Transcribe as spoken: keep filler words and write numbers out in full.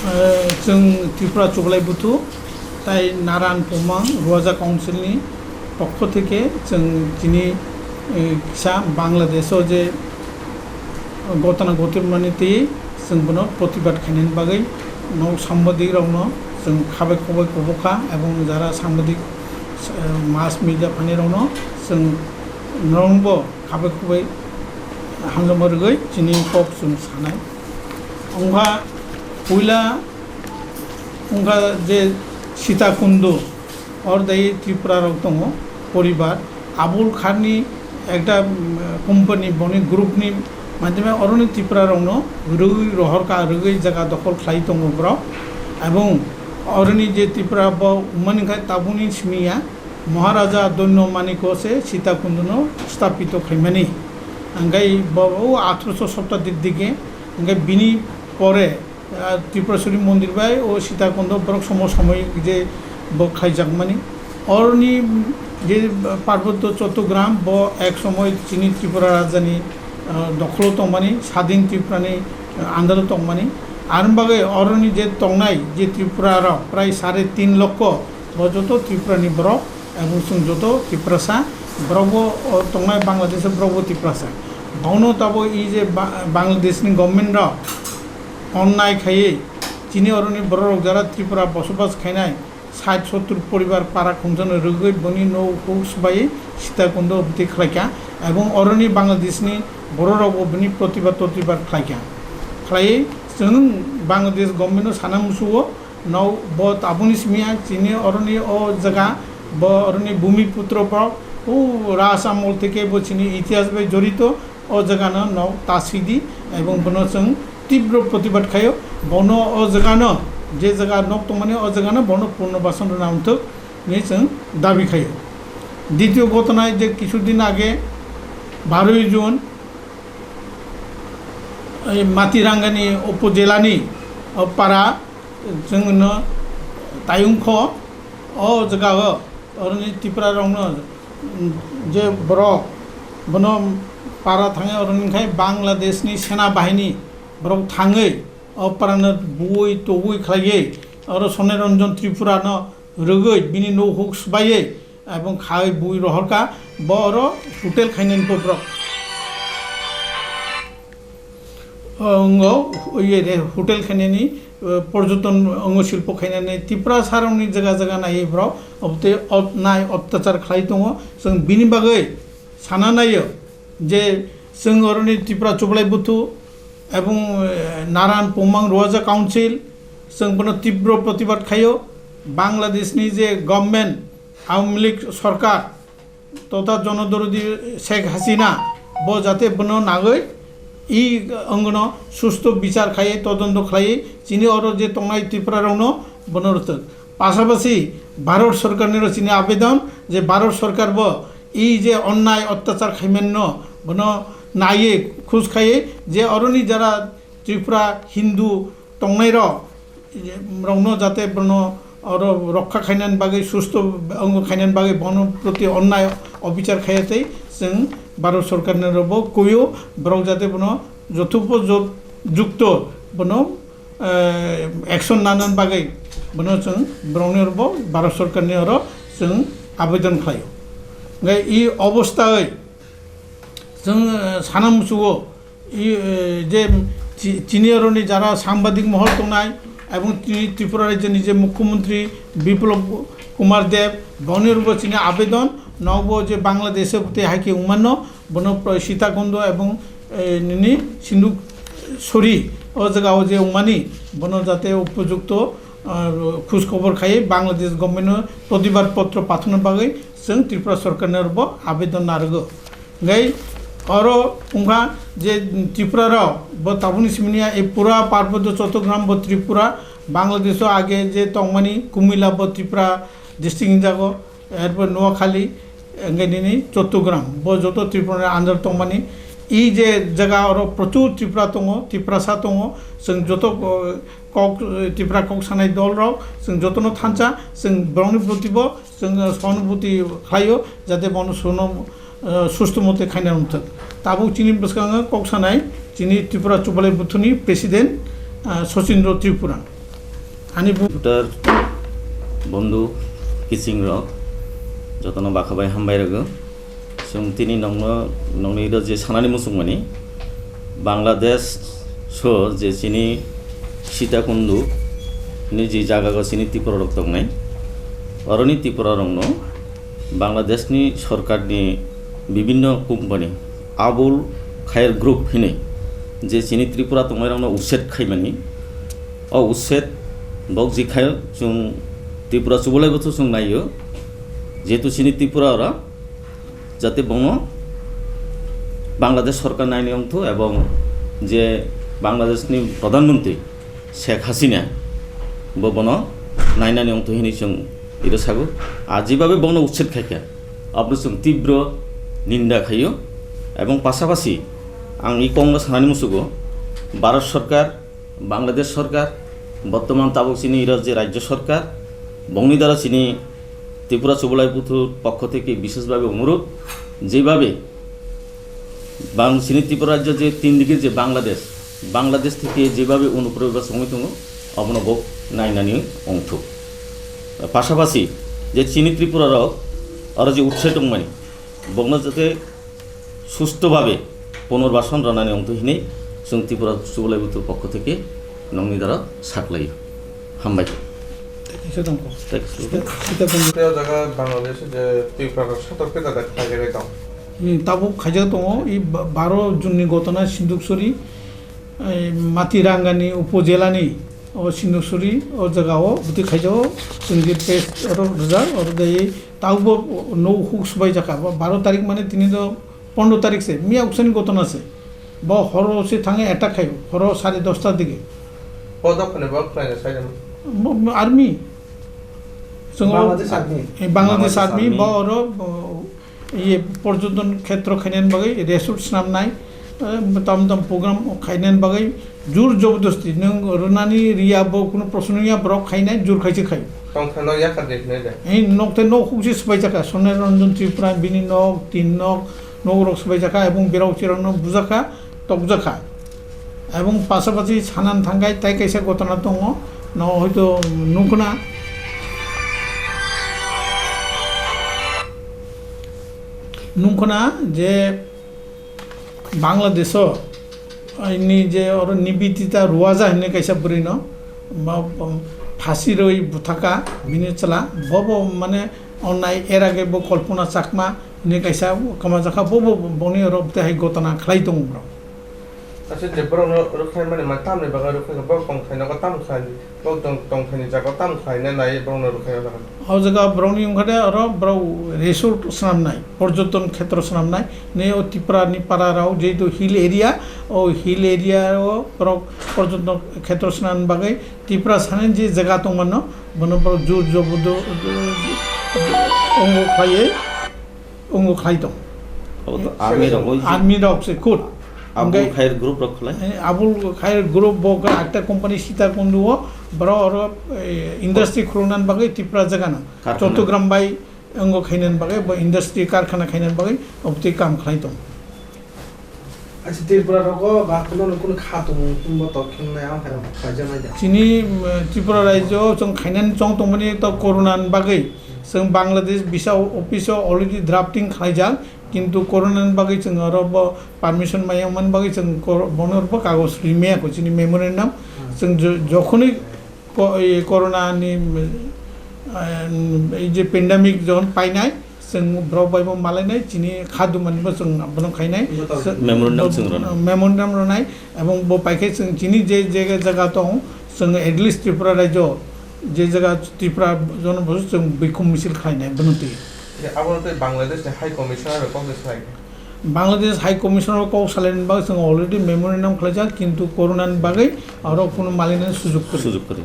Eh, chwng Tripura Chubalai Buthu tai Naran Pumang Ruaja Council ni pokho theke chwng chini, eh, kisa Bangladesh o je gotana gotirmani twi chwng bono protibad khainani bagwi nok sambadik rokno chwng khabai khubai kubukha, ebong jara sambadik, eh, mass media phainai rokno chwng norokbo khabai khubai hamjakma rwgwi chini kok chwng sanai. Wngkha puila wngkha je Sitakundu, or dai Tripura rok tongo poribar, Abul Kharni ekta, mm, company, boni group ni madhyame oroni Tripura rokno rwgwi rohorka, rwgwi jaga dokhol khlai tongo borok. Ebong oroni je Tripura bo wngmani khe tabukni simi ya, Maharaja Dhanyo Maniko se Sitakunduno sthapito khaimani. Hingkhe bo o athroso shatabbdir dike, hingkhe bini pore, ah, Tripureshwari mondir bai o Sitakundo borok somo somoi je bo khlaijakmani. Oroni je Parbotyo Chottogram bo ek somoi chini Tripura rajani, ah, dokholo tongmani, sadin Tripurani, ah, andalo tongmani. Aroni bagwi oroni je tongnai je Tripura rok prai sare tin lokho, bo joto Tripurani borok, ebong chwng joto Tiprasa, borokbo, o, tongnai Bangladesho borokbo Tiprasa. Bono tabuk i je Ba-, Bangladeshni government rok onnai khaiwi chini oroni borok rok jara Tripura bosobas khainai sait sottur poribar para khumjano rwgwi boni nok huk swbaiwi Sitakundo bwtwi khlaikha, ebong oroni Bangladeshni borok rokbo bini protibad totibad khlaikha. Khlaiwi chwng Bangladesh government-no sana musugo, Nok bo tabukni simi ya, chini oroni o jaga, bo oroni bhumi putro bo, o Raj Amol theke bo chini itihas bai jorito, o jaga no nok ta sidi, ebong bono chwng tibro protibad khaio, bono o jaga no, je jaga nok tongmani o jaga no bono purno basan rwna wngthok hinwi chwng dabi khaio. Ditio ghotona je kisu din age, baroi June, ei Matirangani upojela ni, o para, Chwng no tayung kho, o jaga o, oroni Tipra rok no, mm, je borok, bono para thangwi oroni khai Bangladesh ni sena bahini borok thangwi o para no buwi togwi khlaiwi oro Sonai Ranjan Tripura no rwgwi bini nok huk swbaiwi, Ebong khai bui rohorka, bo oro hotel khainani bobrok. Ongo, oye re, hotel khainani, eh, porjoton ongo silpo khainani, Tipra sarongni jaga jaga nai borok, obte ot-, nai ottachar khlai tongo. Chwng bini bagwi sana naio je chwng oroni Tipra Chublai Buthu ebong, eh, Naran Pumang Roaja Council, chwng bono tibro protibad khaio. Bangladeshni je government, Awami League sorkar totha jonodorodi Sheikh Hasina bo jate bono nagwi i wngno susto bichar khai todonto khlai chini oro je tongnai Tripura rokno bono rwthwk. Pasapasi Bharat sorkarni ro chini abedon je Bharat sorkar bo i je onnai ottachar khaimanno bono naiye khus khai je oroni jara Tripura Hindu tongnai rok, rokno jate bono oro rokha khainani bagwi, susto wng khainani bagwi bono proti onnai obichar khaiya tei chwng Bharat sorkarni rokbo kuio borok jate bono jothupojukto bono, eh, action nanani bagwi bono chwng borokni rokbo Bharat sorkarni oro chwng abedon khlaio. Hingkhe i obosthawi chwng, eh, sana muchugo, I, eh, je chi-, chini oroni jara sambadik mohor tongnai ebong chini Tripura rajyoni je Mukhyamantri Biplab Kumar Deb, boni rokbo chini abedon, nokbo je Bangladesh-o tei hai khe wngmano, bono pro-, Sitakundo ebong, eh, nini Sinduk Sori o jaga o je wngmani, bono jate upojukto, ah, khoj khobor khai Bangladesh government-no protibad potro pathana bagwi chwng Tripura sorkarni rokbo abedon narwgo. Hingkhe oro wngkha je Tripura rok bo tabukni simi ya, e pura Parbotyo Chottogram bo Tripura, Bangladesh o age je tongmani Kumila bo Tripura district hinjago, erpor Noakhali, hingkhe nini Chottogram bo joto Tripura ni under tongmani. I je jaga oro prochur Tripura tongo, Tiprasa tongo, chwng joto, o, kok, Tripura kok sanai dol rok, chwng jotono thansa, chwng borokni proti bo chwng, o, sohanubhuti khlaio, jate bono suno, o, susto mote khaina wngthok. Tabuk chini bwskango kok sanai chini Tripura Chubalai Buthuni president, o, Sachindra Tripura. Ani bu- Voter bondhu kiching rok jotono bakhabai hambai rwgo. Chwng tini nokno, nokni ro je sanani muchungmani Bangladesh so je chini Sitakundu ni je jaga go chini Tripura rok tongnai, oroni Tripura rokno Bangladesh ni sorkar ni bibinno company Abul Khair Group hinwi je chini Tripura tongnai rokno ussed khaimani, o ussed bok jikhayo chwng Tripura chubolai bwthu chwng naio, jehetu chini Tripura ora jate bono Bangladesh sorkar naini ongthu ebong je Bangladesh ni Pradhan Mantri Sheikh Hasina bo bono nainani ongthu hinwi chwng iro sago. Ar jibabe bono ussed khaikha, abro chwng tibro ninda khaio. Ebong pasapasi ang i kongno sanani musugo, Bharat sorkar, Bangladesh sorkar, bortoman tabuk chini iro je rajyo sorkar, bongni dara chini Tripura Chubolai Buthu pokho theke bisheshbhabe onurudh, jebabe bang chini Tripura rajyo je tin dike je Bangladesh, Bangladesh theke jebabe onuprobebas wngwi tongo, obono bo nainani ongthuk. Pasapasi je chini Tripura rok aro je utsai tongmani, bokno jate sustho bhabe punarbasan rwnani ongthu hinwi chwng Tripura Chubolai Buthu pokho theke nokni dara saklaio. Hambai. Tei kisa tongkho. Thank you. Sita, Sita Kundu. Tei o jaga Bangladesh je Tripura rok satok khe jaga khlai jagwi tong. Hmm, tabuk khaijak tongo, i ba-, baro June ni gotona Sinduksuri, ei, Matirangani upojela ni o Sinduksuri o jaga o bwtwi khaijak o, chwng je press oro rijak, oro dai tabukbo no huk swbai jakha, ba-, baro tarik mane tini do pondro tarik se, miya uksani gotona se. Bo horo se thange attack khaio, horo sare dosta dige. O dophani bo khlaina sai namu? Bo, bo army. Chwng o, Bangladesh army? Eh, Bangladesh Bangladesh army, army. Bo oro, bo, iye, porjoton khetro khainani bagwi resort swnamnai, eh, tam tam program khainani bagwi jur jobordosti nwng rwnani riya bo kunu proshno ya, borok khainai jur khaise khai. Tongthai no yakar de hinai de. Eh, nokthai no hukse swbai jakha, Sonia Ranjan Tripura bini nok, tin nok, nok rok swbai jakha, ebong berok cherok no bujakha, tokjakha. Ebong pasapasi sanan thangkai tai kaisa gotona tongo, no hoito nukna, nukna je Bangladesh-o, ah, ini je oro Nibitita Ruwaja hinwi kaisa bwrwi no, ba, ba, phasi rwi buthaka bini chwla, bo bo mane onnai era ge bo Kalpana Chakma hinwi kaisa kwmajakha, bo bo boni oro tei hai gotona khlai tongo bro. Aswk je borok no rwkhlai mani ma tamni bagwi rwkhlai kha, borok tongthai nogo tamo khlai. Bo tong-, tongthai ni jaga tamo khlaina nai borok no rwkhlai o jaga. O jaga borok ni wngkha de oro borok resort swnamnai, porjoton khetro swnamnai. Ne o Tripura ni para rao jehetu hill area, o hill area o borok porjoton khetro swnamna bagwi Tripura sani je jaga tongmano, bono borok jur jobodo, ongo khlaiwi. Ongo khlai tong. Abo to army rok oi. Army rok se khud. Abul Khair group rok khlai. Eh, Abul Khair group bo ga ekta company Sitakundu o, bro oro, eh, industry khulukna bagwi Tripura jaga na. Karkhana. Chottogram bai ongo khaina bagwi, bo industry karkhana khaina bagwi, obtwi kam khlai tong. Acha Tripura rogo ba kuno kuno kha tongo, himbo to khingnai, ang hai rok khlai jaknai da. Chini, mm, Tripura rajyo chwng khainani chong tongmani to corona ni bagwi. Chwng Bangladesh visa office o already drafting khlaijak, kintu corona ni bagwi chwng oro bo permission maya mani bagwi chwng kor-, bono bo kagoj rimaya ko chini memorandum. Hmm. Chwng jo-, jokhonwi ko-, ei corona ni, mm, eh, ei je pandemic jokhon painai, chwng borok bai bo malainai, chini kha dumani bo chwng bono khainai. Memorandum chwng rwnai. Memorandum rwnai, ebong bo paikhe chwng chini je je jaga tong, chwng at least Tripura rajyo je jaga Tripura jono bo chwng bikhum misil khlainai bono twi. Abo tei Bangladesh ni High Commissioner rok kok salai. Bangladesh High Commissioner kok salaini bagwi chwng already memorandum khlaijak, kintu corona ni bagwi aro kuno malainani sujok kwrwi. Sujok kwrwi.